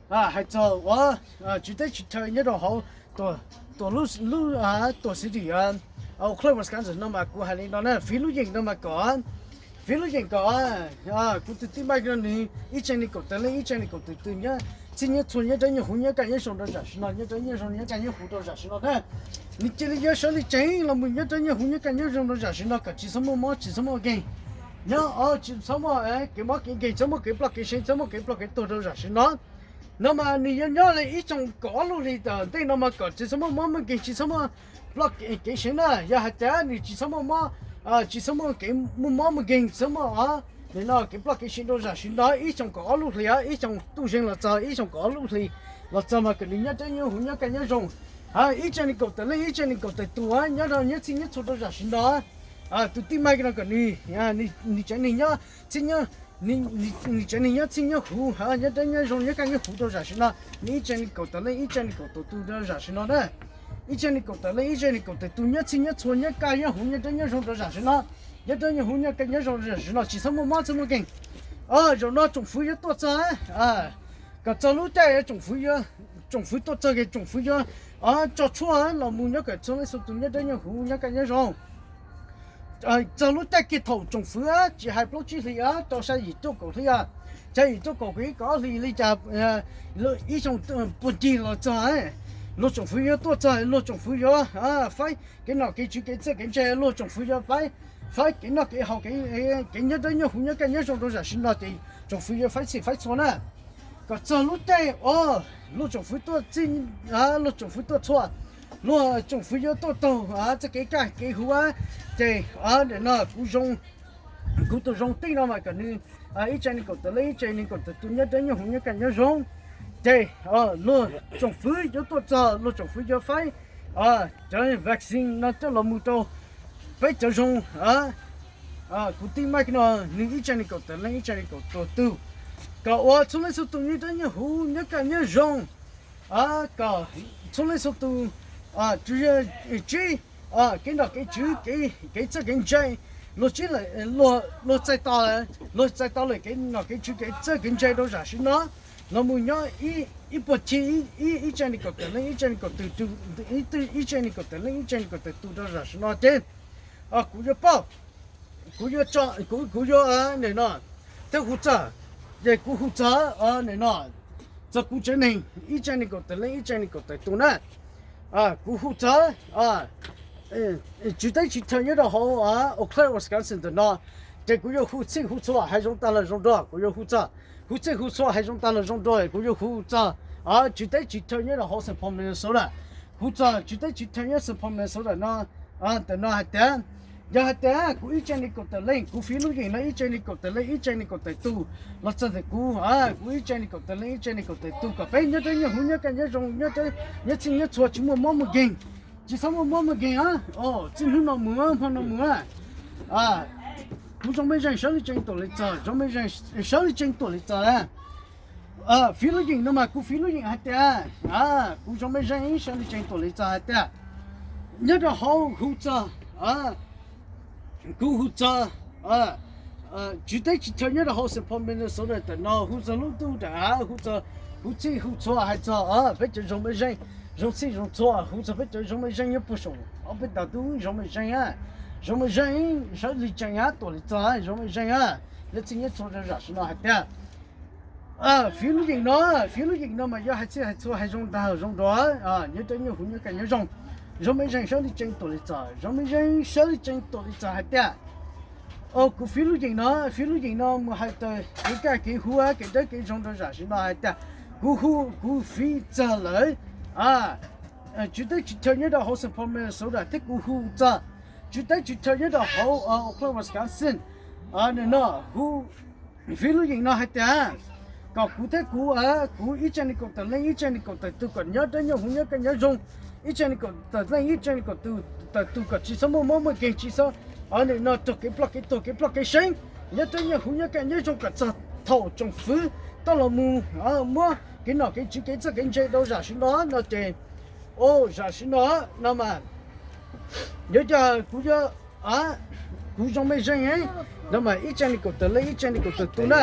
Hais txog uas tsis teb tsis chaw nyob rau hauv tuam lub tuam city Eau Claire, Wisconsin no mas kuv hais li no na, fiv lub yeem no mas kom, fiv lub yeem kom kuv tus tij Mike no nws ib tsev neeg kaum tawm leej, ib tsev neeg kaum tawm tus nyob txhij nyob txhua nyob dawb nyob huv nyob kaj nyob zoo rau zam sim no, nyob dawb nyob zoo nyob kaj nyob huv rau zam sim no na. Nws cia li yuav sawv li tsev los mus nyob dawb nyob huv nyob kaj nyob zoo rau zam sim no kom tsis txhob muaj mob tsis txhob muaj nkeeg, nyob tsis txhob muaj kev mob kev nkeeg, txhob muaj kev ploj kev seev, txhob muaj kev ploj kev tuag rau zam sim no. No mas nws yuav nyob li ib xyoos kaum ob lub hlis tom ntej no mas kom tsis txhob muaj mob muaj nkeeg, tsis txhob muaj ploj kev seev na. Yog hais tias nws tsis txhob muaj mob, tsis txhob muaj kev muaj mob muaj nkeeg, txhob muaj nim no kev ploj kev seev rau zam sim no ib xyoos kaum ob lub hlis, ib xyoos tuj zeeg los txog ib xyoos kaum ob lub hlis los txog mas kom nws nyob dawb nyob huv nyob kaj nyob zoo. Ib tsev neeg kaum tawm leej, ib tsev neeg kaum tawm tus nyob rau nyob txhij nyob txhua rau zam sim no. Tus tij Mike no kom nws, nws tsev neeg nyob txhij nyob, nws tsev neeg nyob txhij nyob huv, nyob dawb nyob zoo nyob kaj nyob huv rau zam sim no. Nws ib tsev neeg kaum tawm leej, ib tsev neeg kaum tawm tus rau zam sim no na. Ib tsev neeg kaum tawm leej, ib tsev neeg kaum tawm tus nyob txhij nyob txhua nyob kaj nyob huv nyob dawb nyob zoo rau zam sim no. Nyob dawb nyob huv nyob kaj nyob zoo rau zam sim no tsis txhob muaj mob txhob muaj nkeeg. Zaum no tsoom fwv yuav tuaj txog, kom txog lub caij tsoom fwv, tsoom fwv tuaj txog ces tsoom fwv yuav tso tshuaj los mus nyob kom txhua leej txhua tus nyob dawb nyob huv nyob kaj nyob zoo. Txog lub caij kiag thaum tsoom fwv tsis hais plaub tsib hlis, rau xya yim cuaj kaum hli, xya yim cuaj kaum ib kaum ob hlis li cas, ib xyoo puag ncig los txog, luag tsoom fwv yuav tuaj txog, luag tsoom fwv yuav faib kev nom kev tswv kev txawj kev ntse, luag tsoom fwv yuav faib, faib kev noj kev haus, kev nyob dawb nyob huv nyob kaj nyob zoo rau zam sim no ces tsoom fwv yuav faib txhij faib txhua na. Kom txog lub caij uas luag tsoom fwv tuaj txhij, luag tsoom fwv tuaj txhua, luag tsoom fwv yuav tuaj taug txoj kev kaj kev huv, ces nim no kuv zoo, kuv tus zoo tij no mas kom nws ib tsev neeg kaum tawm leej, ib tsev neeg kaum tawm tus nyob dawb nyob huv nyob kaj nyob zoo. Ces luag tsoom fwv yuav tuaj txog, luag tsoom fwv yuav faib cov vaccine no coj los mus rau peb cov zoo. Kuv tij Mike no nws ib tsev neeg kaum tawm leej, ib tsev neeg kaum tawm tus, kom uas txhua leej txhua tus nyob dawb nyob huv nyob kaj nyob zoo, kom txhua leej txhua tus tsuas yog tsib kev nom kev tswv kev txawj kev ntse, luag tsib, luag txais tos, luag txais tos lawm kev nom kev tswv kev txawj kev ntse rau zam sim no los mus nyob ib puag txhij, ib tsev neeg kaum tawm leej, ib tsev neeg kaum tawm tus, ib tsev neeg kaum tawm leej, ib tsev neeg kaum tawm tus rau zam sim no ces kuv yuav pauj, kuv yuav tso, kuv yuav nim no thiab hu txog, ces kuv hu txog nim no txog kuv tsev neeg ib tsev neeg kaum tawm leej, ib tsev neeg kaum tawm tus na. Kuv hu txog tswv teb tswv chaw nyob rau hauv Eau Claire, Wisconsin ntawm no, ces kuv yuav hu txhij hu txhua hais zoo tag los zoo dua, kuv yuav hu txog, hu txhij hu txhua hais zoo tag los zoo dua, kuv yuav hu txog tswv teb tswv chaw nyob rau hauv Saint Paul, Minnesota. Hu txog tswv teb tswv chaw nyob Saint Paul, Minnesota no, ntawm no hais tias, yog hais tias kuv ib tsev neeg kaum tawm leej, kuv fiv lub yeem no ib tsev neeg kaum tawm leej, ib tsev neeg kaum tawm tus los txog ntawm kuv, kuv ib tsev neeg kaum tawm leej, ib tsev neeg kaum tawm tus kom peb nyob dawb nyob huv nyob kaj nyob zoo, nyob txhij nyob txhua tsis muaj mob muaj nkeeg, tsis txhob muaj mob muaj nkeeg. Txij hnub no mus, hmo no mus, kuv Zoo Mej Zeej sawv li tsees tuam li txog, Zoo Mej Zeej sawv li tsees tuam li txog. Fiv lub yeem no mas kuv fiv lub yeem hais tias, kuv Zoo Mej Zeej sawv li tsees tuam li txog hais tias, nyob rau hauv hu txog, kuv hu txog tswv teb tswv chaw nyob rau hauv Saint Paul, Minnesota ntawm no, hu txog lub ntuj dam av, hu txog, hu txhij hu txhua hais txog peb cov Zoo Mej Zeej, zoo txhij zoo txhua, hu txog peb cov Zoo Mej Zeej nyob puag saum ob peb tog tub Zoo Mej Zeej, Zoo Mej Zeej sawv li tsees tuam li txog, Zoo Mej Zeej, nyob txhij nyob txhua rau zam sim no hais tias, fiv lub yeem no, fiv lub yeem no mas yuav hais txhij hais txhua hais zoo tag zoo dua, nyob dawb nyob huv nyob kaj nyob zoo. Zoo Mej Zeej sawv li tsees tuam li txog, Zoo Mej Zeej sawv li tsees tuam li txog hais tias, kuv fiv lub yeem no, fiv lub yeem no mus hais txog kev kaj kev huv kev dawb kev zoo rau zam sim no hais tias, kuv hu, kuv fiv txog lawm tswv teb tswv chaw nyob rau hauv Saint Paul, Minnesota thiab kuv hu txog tswv teb tswv chaw nyob rau hauv Eau Claire, Wisconsin, nim no hu fiv lub yeem no hais tias, kom kuv thiab kuv, kuv ib tsev neeg kaum tawm leej, ib tsev neeg kaum tawm tus kom nyob dawb nyob huv nyob kaj nyob zoo, ib tsev neeg kaum tawm leej, ib tsev neeg kaum tawm tus kom tsis txhob muaj mob muaj nkeeg, tsis txhob nim no raug kev ploj kev tuag kev ploj kev seev, nyob dawb nyob huv nyob kaj nyob zoo kom txog thaum tsoom fwv tuaj los mus muab kev nom kev tswv kev txawj kev ntse rau zam sim no no ces, zam sim no no mas yuav yog kuv yuav, kuv Zoo Mej Zeej no mas ib tsev neeg kaum tawm leej, ib tsev neeg kaum tawm tus na,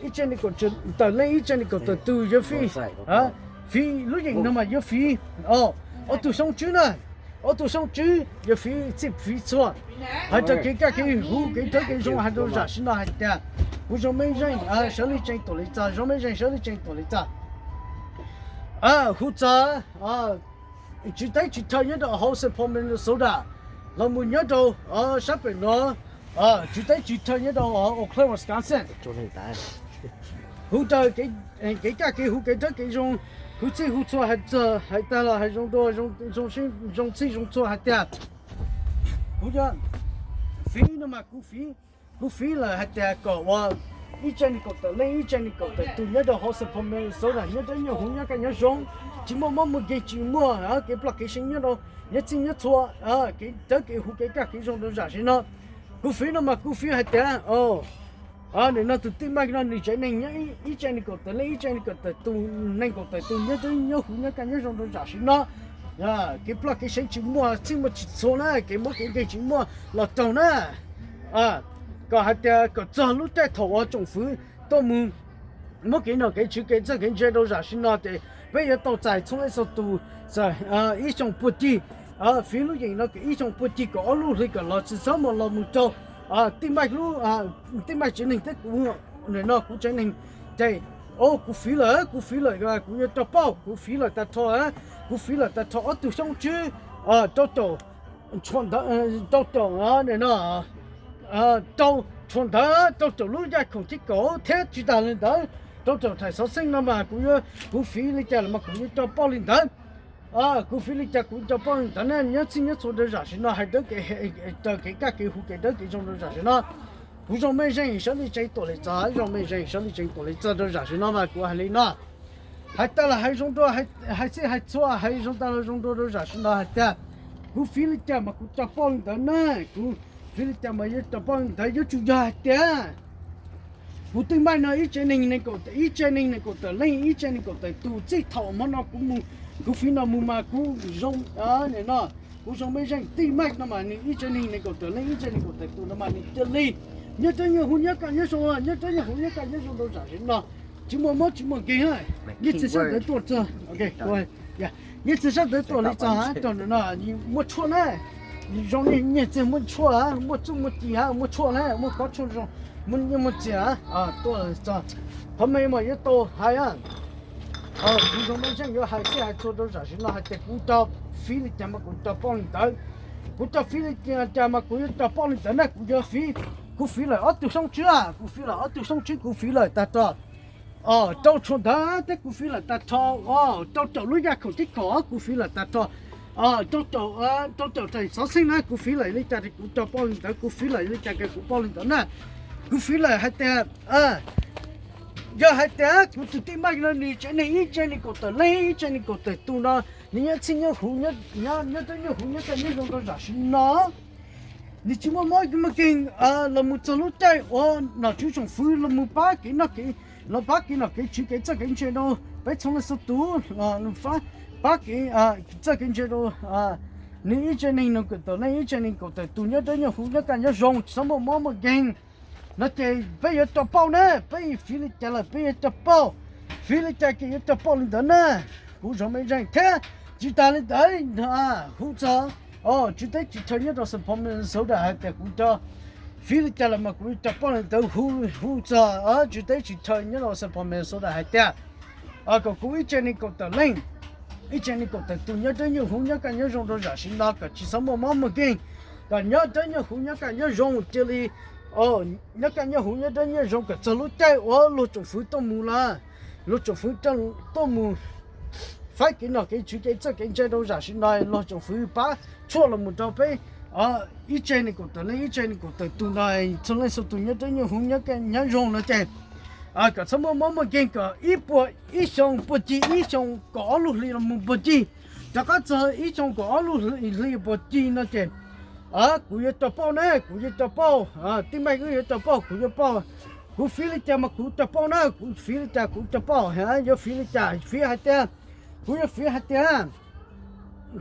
Ib tsev neeg kaum tawm leej, ib tsev neeg kaum tawm tus yuav fiv, fiv lub yeem no mas yuav fiv ob tug xyoob tswb na, ob tug xyoob tswb yuav fiv txhij fiv txhua. Hais rau kev kaj kev huv kev dawb kev zoo hais rau zam sim no hais tias, kuv Zoo Mej Zeej sawv lij tseem tuam li txog, Zoo Mej Zeej sawv lij tseem tuam li txog. Hu txog tswv teb tswv chaw nyob rau hauv Saint Paul Minnesota los mus nyob rau sab pem no, tswv teb tswv chaw nyob rau Eau Claire Wisconsin. Hu raws kev kaj kev huv kev dawb kev zoo, hu txhij hu txhua hais tag los hais zoo dua, zoo txhij zoo txhua hais tias, kuv yog fiv no mas kuv fiv, kuv fiv lawm hais tias kom ua ib tsev neeg kaum tawm leej, ib tsev neeg kaum tawm tus nyob rau hauv Saint Paul Minnesota nyob dawb nyob huv nyob kaj nyob zoo, tsis muaj mob muaj nkeeg, tsis muaj kev ploj kev see nyob rau nyob txhij nyob txhua, kev dawb kev huv kev kaj kev zoo rau zam sim no. Kuv fiv no mas kuv fiv hais tias, nim no tus tij Maj no nws tsev neeg nyob ib tsev neeg kaum tawm leej, ib tsev neeg kaum tawm tus, neeg kaum tawm tus nyob dawb nyob huv nyob kaj nyob zoo rau zam sim no. Kev ploj kev see tsis muaj, txhij muaj tsis txhua na, kev mob kev nkeeg tsis muaj los raug na. Kom hais tias kom txog lub caij thaum uas tsoom fwv tuaj mus muab kev nom kev tswv kev txawj kev ntse rau zam sim no ces peb yuav tau txais txhua leej txhua tus, ib xyoos puag cig, fiv lub yeem no kom ib xyoos puag cig kom ob lub hli kom los tsis txhob mus los mus raug tij Maj lub, tij Maj tsev neeg thiab kuv, nim no kuv tsev neeg. Ces kuv fiv lawm, kuv fiv lawm, kuv yuav rau pauj, kuv fiv lawm tag nrho, kuv fiv lawm tag nrho ob tug xyoob tswb rau caum, rau caum, nim no rau tshuaj ntawd rau caum lub yaj khoom thib kaum thiab tsis tas li ntawd rau caum thaim xov xeej no mas kuv yuav, kuv fiv li cas los mas kuv yuav rau pauj li ntawd. Kuv fiv li cas kuv rau pauj li ntawd na, nyob txhij nyob txhua rau zam sim no hais dawb kev, raws kev kaj kev huv kev dawb kev zoo rau zam sim no. Kuv Zoo Mej Zeej sawv lij tseem tuam li txog, Zoo Mej Zeej sawv lij tseem tuam li txog rau zam sim no mas kuv hais li no. Hais tas los hais zoo dua, hais txhij hais txhua hais zoo tas los zoo dua rau zam sim no hais tias, kuv fiv li cas mas kuv rau pauj li ntawd na, kuv fiv li cas mas yuav rau pauj li ntawd, yuav tsum yog hais tias kuv tij Maj no ib tsev neeg nees nkaum, ib tsev neeg nees nkaum tawm leej, ib tsev neeg nees nkaum tawm tus, txij thaum hmo no kuv mus, kuv fiv no mus mas kuv zoo, nim no kuv Zoo Mej Zeej tij Maj no mas nws ib tsev neeg nees nkaum tawm leej, ib tsev neeg nees nkaum tawm tus no mas nws cia li nyob dawb nyob huv nyob kaj nyob zoo, nyob dawb nyob huv nyob kaj nyob zoo rau zam sim no, tsis muaj mob tsis muaj nkeeg. Nyiaj txiag sab ntawd tuaj txog, nyiaj txiag sab ntawd tuaj li txog rau ntawm no muaj tshuaj na, zoo nyiaj txiag muaj tshuaj, muaj txuj muaj ci, muaj tshuaj na, muaj kob tshuaj zoo, muaj nyiaj muaj txiag tuaj txog. Qhov me mas yuav tau hais, kuv Zoo Mej Zeej yuav hais txhij hais txhua rau zam sim no hais tias kuv rau, fiv li cas mas kuv rau pauj li ntawd. Kuv rau fiv li cas mas kuv yuav rau pauj li ntawd na, kuv yuav fiv, kuv fiv lawm ob tug xyoob tswb, kuv fiv lawm ob tug xyoob tswb, kuv fiv lawm tag nrho rau tshuaj ntawd thiab kuv fiv lawm tag nrho, rau caum lub yaj khoom thib kaum kuv fiv lawm tag nrho, rau caum, rau caum thaim xov xeej na kuv fiv lawm li cas kuv rau pauj li ntawd, kuv fiv lawm li cas kuv pauj li ntawd na. Kuv fiv lawm hais tias, yog hais tias kuv tus tij Maj no nws tsev neeg ib tsev neeg kaum tawm leej, ib tsev neeg kaum tawm tus no, nws nyob txhij nyob huv, nyob dawb nyob huv nyob kaj nyob zoo rau zam sim no, nws tsis muaj mob muaj nkeeg los mus txog lub caij uas nom tswv tsoom fwv los mus pab kev noj kev, los pab kev nom kev tswv kev txawj kev ntse rau peb txhua leej txhua tus, pab kev txawj kev ntse rau nws ib tsev neeg nees nkaum tawm leej, ib tsev neeg nees nkaum tawm tus nyob dawb nyob huv nyob kaj nyob zoo tsis txhob muaj mob muaj nkeeg no ces peb yuav rau pauj na, peb fiv li cas lawm peb yuav rau pauj, fiv li cas ces yuav rau pauj li ntawd na. Kuv Zoo Mej Zeej thiab tsis tas li ntawd, hu txog tswv teb tswv chaw nyob rau Saint Paul Minnesota hais tias kuv rau, fiv li cas lawm mas kuv yuav rau pauj li ntawd, hu txog tswv teb tswv chaw nyob rau Saint Paul Minnesota hais tias kom kuv ib tsev neeg kaum tawm leej, ib tsev neeg kaum tawm tus nyob dawb nyob huv nyob kaj nyob zoo rau zam sim no kom tsis txhob muaj mob muaj nkeeg, kom nyob dawb nyob huv nyob kaj nyob zoo cia li nyob kaj nyob huv nyob dawb nyob zoo kom txog lub caij uas luag tsoom fwv tuaj mus lawm, luag tsoom fwv tuaj mus faib kev nom kev tswv kev txawj kev ntse rau zam sim no, luag tsoom fwv pab tshuaj los mus rau peb ib tsev neeg kaum tawm leej ib tsev neeg kaum tawm tus no, txhua leej txhua tus nyob dawb nyob huv nyob kaj nyob zoo no ces kom txhob muaj mob muaj nkeeg kom ib puas ib xyoo puag cig ib xyoo kaum ob lub hli los mus puag cig, rov qab txog ib xyoo kaum ob lub hli puag cig no ces kuv yuav rau pauj na, kuv yuav rau pauj, tij Maj wb yuav rau pauj, kuv yuav pauj, kuv fiv li cas mas kuv rau pauj na, kuv fiv li cas kuv rau pauj, yuav fiv li cas fiv hais tias, kuv yuav fiv hais tias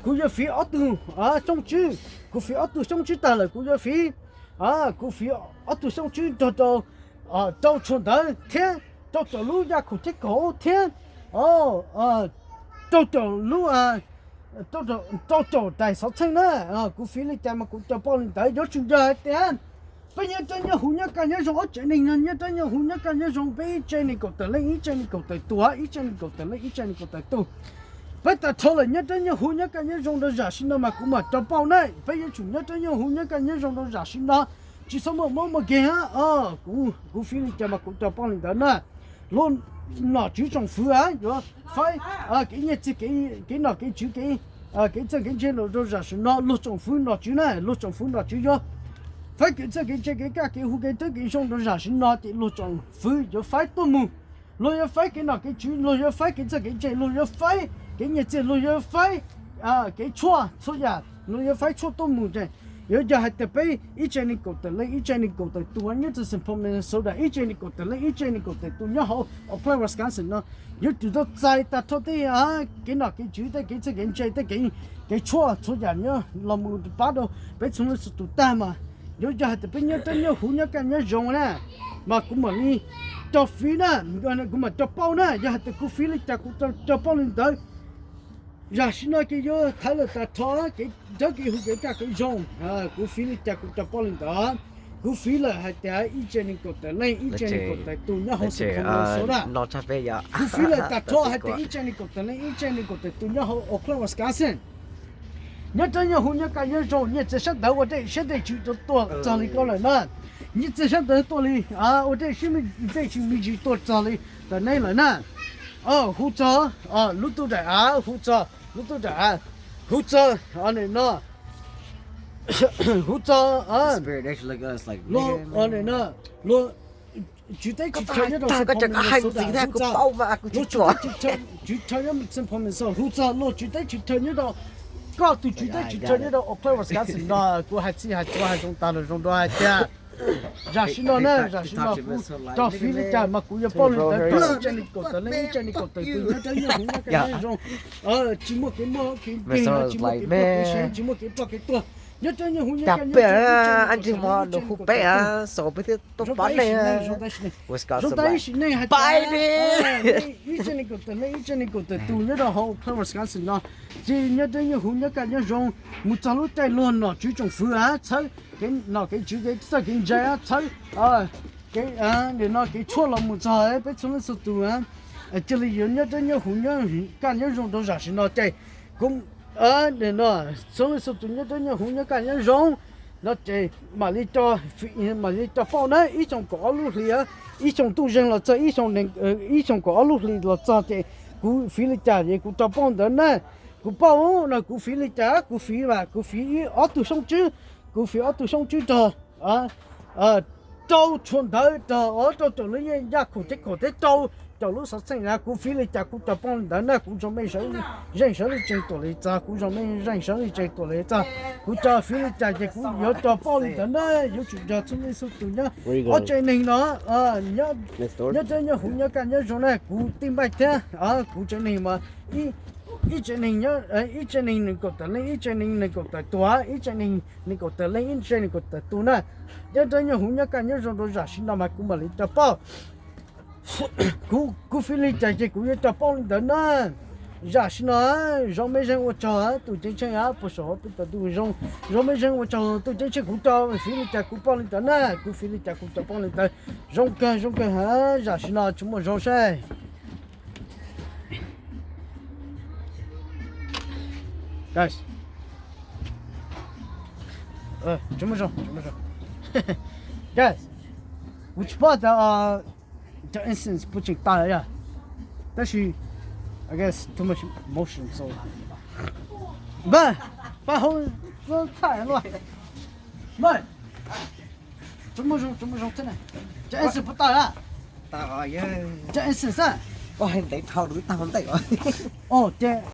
kuv yuav fiv ob tug xyoob tswb, kuv fiv ob tug xyoob tswb tag lawm kuv yuav fiv, kuv fiv ob tug xyoob tswb nrog rau rau tshuaj ntawd thiab rau caum lub yaj khaum thiab kaum thiab rau caum lub, rau caum tais xov txheej na. Kuv fiv li cas mas kuv cov poj li ntawd yuav tsum yog hais tias peb nyob rab nyob huv nyob kaj nyob zoo ob tsev neeg no, nyob rab nyob huv nyob kaj nyob zoo peb ib tsev neeg kaum tawm leej, ib tsev neeg kaum tawm tus, ib tsev neeg kaum tawm leej, ib tsev neeg kaum tawm tus. Peb tas rho lawm nyob rab nyob huv nyob kaj nyob zoo rau zam sim no mas kuv mam cov poj na, peb yuav tsum nyob rab nyob huv nyob kaj nyob zoo rau zam sim no. Tsis txhob muaj mob muaj nkeeg, kuv fiv li cas mas kuv cov poj li ntawd na. Luag nom tswv tsoom fwv yuav faib kev nyiaj txiag, kev nom kev tswv, kev txawj kev ntse rau zam sim no, luag tsoom fwv nom tswv na, luag tsoom fwv nom tswv yuav faib kev txawj kev ntse, kev kaj kev hu, kev teb kev zoo rau zam sim no ces luag tsoom fwv yuav faib tuaj mus. Luag yuav faib kev nom kev tswv, luag yuav faib kev txawj kev ntse, luag yuav faib kev nyiaj txiag, luag yuav faib kev tshuaj txhua yam, luag yuav faib tshuaj tuaj mus ces yuav yog hais tias peb ib tsev neeg kaum tawm leej, ib tsev neeg kaum tawm tus nyob rau Saint Paul, Minnesota, ib tsev neeg kaum tawm leej, ib tsev neeg kaum tawm tus nyob hauv Oakland, Wisconsin no yuav tsum tau txais tag nrho tej kev nom kev tswv, tej kev txawj kev ntse, tej kev tshuaj txhua yam nyob los mus pab rau peb txhua leej txhua tus tag mas yuav yog hais tias peb nyob rab nyob huv nyob kaj nyob zoo na mas kuv mam li cov fiv na, kuv mam cov poj na. Yog hais tias kuv fiv li cas kuv cov poj li ntawd. Zam sim no ces yuav thaiv lawm tas rho kev cov kev hu kev kaj kev zoo, kuv fiv li cas kuv cov poj li ntawd. Kuv fiv lawm hais tias ib tsev neeg kaum tawm leej, ib tsev neeg kaum tawm tus nyob hauv Saint Paul, Minnesota. Kuv fiv lawm tas rho hais tias ib tsev neeg kaum tawm leej, ib tsev neeg kaum tawm tus nyob hauv Oakland, Wisconsin. Nyob rab nyob huv nyob kaj nyob zoo, nyiaj txiag sab ntawd ua dej siab dej tswv rau tuaj txog li koj lawm na. Nyiaj txiag sab ntawd tuaj li, ua dej siab dej tswv me ntsis tuaj txog li ntawm neb lawm na. Hu txog lub tub daim av, hu txog lub tub daim av, hu txog no, hu txog luag no, luag tswv teb tswv chaw nyob rau Saint Paul, Minnesota, hu txog luag tswv teb tswv chaw nyob Saint Paul, Minnesota, hu txog luag tswv teb tswv chaw nyob rau koj tus tswv teb tswv chaw nyob rau Oakland, Wisconsin no. Kuv hais txhij hais txhua hais zoo tas los zoo dua hais tias zam sim no na, zam sim no kuv cov fiv li cas mas kuv yuav poj li ntawd rau ib tsev neeg kaum tawm leej, ib tsev neeg kaum tawm tus nyob rab nyob huv nyob kaj nyob zoo, tsis muaj kev muaj kev nkeeg, tsis muaj kev ploj kev seev, tsis muaj kev ploj kev tuag. Nyob rab nyob huv nyob kaj nyob zoo, ib tsev neeg kaum tawm leej, ib tsev neeg kaum tawm tus. Zoo tas ib sim neej, zoo tas ib sim neej, zoo tas ib sim neej hais tias ib tsev neeg kaum tawm leej, ib tsev neeg kaum tawm tus nyob rau hauv Oakland, Wisconsin no, ces nyob rab nyob huv nyob kaj nyob zoo mus txog lub caij luag nom tswv tsoom fwv txhawb kev nom kev tswv, kev txawj kev ntse txhawb kev, nim no kev tshuaj los mus txog peb txhua leej txhua tus. Cia li yuav nyob rab nyob huv nyob kaj nyob zoo rau zam sim no ces kuv, nim no txhua leej txhua tus nyob rab nyob huv nyob kaj nyob zoo no ces mam li, mam li cov pauj na, ib xyoo kaum ob lub hli, ib xyoo ntuj zeeg los txog, ib xyoo kaum ob lub hli los txog ces kuv fiv li cas ces kuv cov pauj ntawd na. Kuv pauj no kuv fiv li cas, kuv fiv mas kuv fiv ib ob tug xyoob tswb, kuv fiv ob tug xyoob tswb rau, rau tshuaj ntawd rau, rau caum lub yaj khaum thiab kaum thiab rau caum lub xov txheej na. Kuv fiv li cas kuv cov pauj li ntawd na, kuv zoo mej zeej sawv li tseeg tuam li txog, kuv zoo mej zeej sawv li tseeg tuam li txog. Kuv cov fiv li cas ces kuv yuav cov pauj li ntawd na, yuav tsum yog txhua leej txhua tus nyob ob tsev neeg no, nyob rab nyob huv nyob kaj nyob zoo na, kuv tij npaij thiab kuv tsev neeg mas ib tsev neeg, ib tsev neeg nees nkaum tawm leej, ib tsev neeg nees nkaum tawm tus, ib tsev neeg nees nkaum tawm leej, ib tsev nees nkaum tawm tus na. Nyob rab nyob huv nyob kaj nyob zoo rau zam sim no mas kuv mam li cov pauj. Kuv fiv li cas ces kuv yuav cov pauj li ntawd na. Zam sim no zoo mej zeej ua tsaug tus ceeb tsheej puag saum peb tau tus zoo, zoo mej zeej ua tsaug tus ceeb tsheej, kuv cov fiv li cas kuv pauj li ntawd na, kuv fiv li cas kuv cov pauj li ntawd. Zoo kawg zoo kawg, zam sim no tsis muaj zoo saib. Guys, kuv tsis paub tias cov incense puas tseem tawm yom, tab sis I guess too much motion so, npawg, pab hauv txhaj luaj, npawg, tsis muaj zoo, tsis muaj zoo thiab na, cov incense puas tawm a, cov incense a, o ces